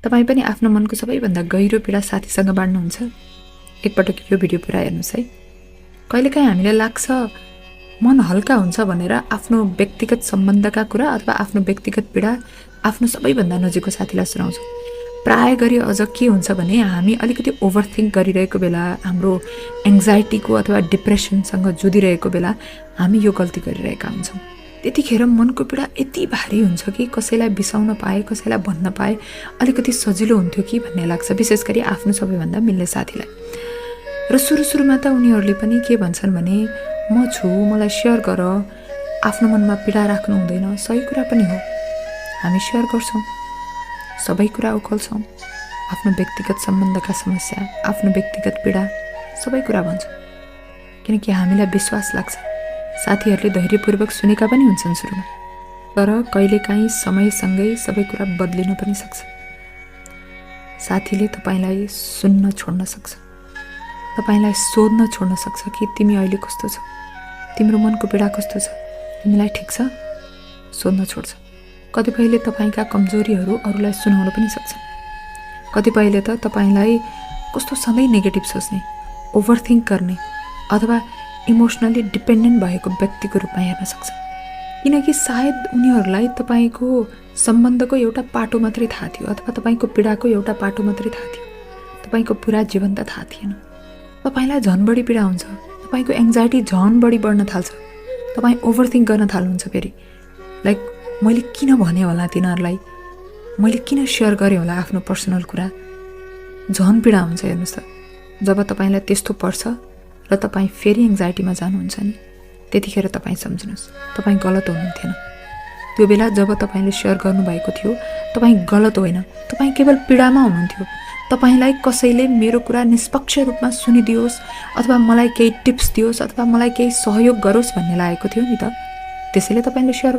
तपाईँ पनि आफ्नो मनको सबैभन्दा गहिरो पीडा साथीसँग बाँड्नुहुन्छ। एकपटक यो भिडियो पुरा हेर्नुहोस् है। कहिलेकाहीँ हामीलाई लाग्छ मन हल्का हुन्छ भनेर आफ्नो व्यक्तिगत सम्बन्धका कुरा अथवा आफ्नो व्यक्तिगत पीडा आफ्नो सबैभन्दा नजिकको साथीलाई सुनाउँछौँ। प्राय गरी अझ के हुन्छ भने हामी अलिकति ओभरथिङ्क गरिरहेको बेला, हाम्रो एङ्जाइटीको अथवा डिप्रेसनसँग जुधिरहेको बेला हामी यो गल्ती गरिरहेका हुन्छौँ। त्यतिखेर मनको पीडा यति भारी हुन्छ कि कसैलाई बिसाउन पाए, कसैलाई भन्न पाए अलिकति सजिलो हुन्थ्यो कि भन्ने लाग्छ, विशेष गरी आफ्नो सबैभन्दा मिल्ने साथीलाई। र सुरुमा त उनीहरूले पनि के भन्छन् भने म छु, मलाई सेयर गर, आफ्नो मनमा पीडा राख्नु हुँदैन। सही कुरा पनि हो, हामी सेयर गर्छौँ, सबै कुरा उखल्छौँ, आफ्नो व्यक्तिगत सम्बन्धका समस्या, आफ्नो व्यक्तिगत पीडा सबै कुरा भन्छौँ, किनकि हामीलाई विश्वास लाग्छ साथीहरूले धैर्यपूर्वक सुनेका पनि हुन्छन् सुरुमा। तर कहिलेकाहीँ समयसँगै सबै कुरा बदलिन पनि सक्छ। साथीले तपाईँलाई सुन्न छोड्न सक्छ, तपाईँलाई सोध्न छोड्न सक्छ कि तिमी अहिले कस्तो छौ, तिम्रो मनको पीडा कस्तो छ, तिमीलाई ठिक छ, सोध्न छोड्छ। कतिपयले तपाईँका कमजोरीहरू अरूलाई सुनाउन पनि सक्छ। कतिपयले त तपाईँलाई कस्तो सधैँ नेगेटिभ सोच्ने, ओभरथिङ्क गर्ने अथवा इमोसनली डिपेन्डेन्ट भएको व्यक्तिको रूपमा हेर्न सक्छ, किनकि सायद उनीहरूलाई तपाईँको सम्बन्धको एउटा पाटो मात्रै थाहा थियो अथवा तपाईँको पीडाको एउटा पाटो मात्रै थाहा थियो, तपाईँको पुरा जीवन त थाहा थिएन। तपाईँलाई झन् बढी पीडा हुन्छ, तपाईँको एङ्जाइटी झन् बढी बढ्न थाल्छ, तपाईँ ओभरथिङ्क गर्न थाल्नुहुन्छ। फेरि लाइक मैले किन भने होला तिनीहरूलाई, मैले किन सेयर गरेँ होला आफ्नो पर्सनल कुरा, झन् पीडा हुन्छ। हेर्नुहोस् त, जब तपाईँलाई त्यस्तो पर्छ र तपाईँ फेरि एङ्जाइटीमा जानुहुन्छ नि, त्यतिखेर तपाईँ सम्झिनुहोस् तपाईँ गलत हुनुहुन्थेन। त्यो बेला जब तपाईँले सेयर गर्नुभएको थियो तपाईँ गलत होइन, तपाईँ केवल पीडामा हुनुहुन्थ्यो। तपाईलाई कसैले मेरो कुरा निष्पक्ष रूपमा सुनिदियोस् अथवा मलाई केही टिप्स दियोस् अथवा मलाई केही सहयोग गरोस् भन्ने लागेको थियो नि त, त्यसैले तपाईँले सेयर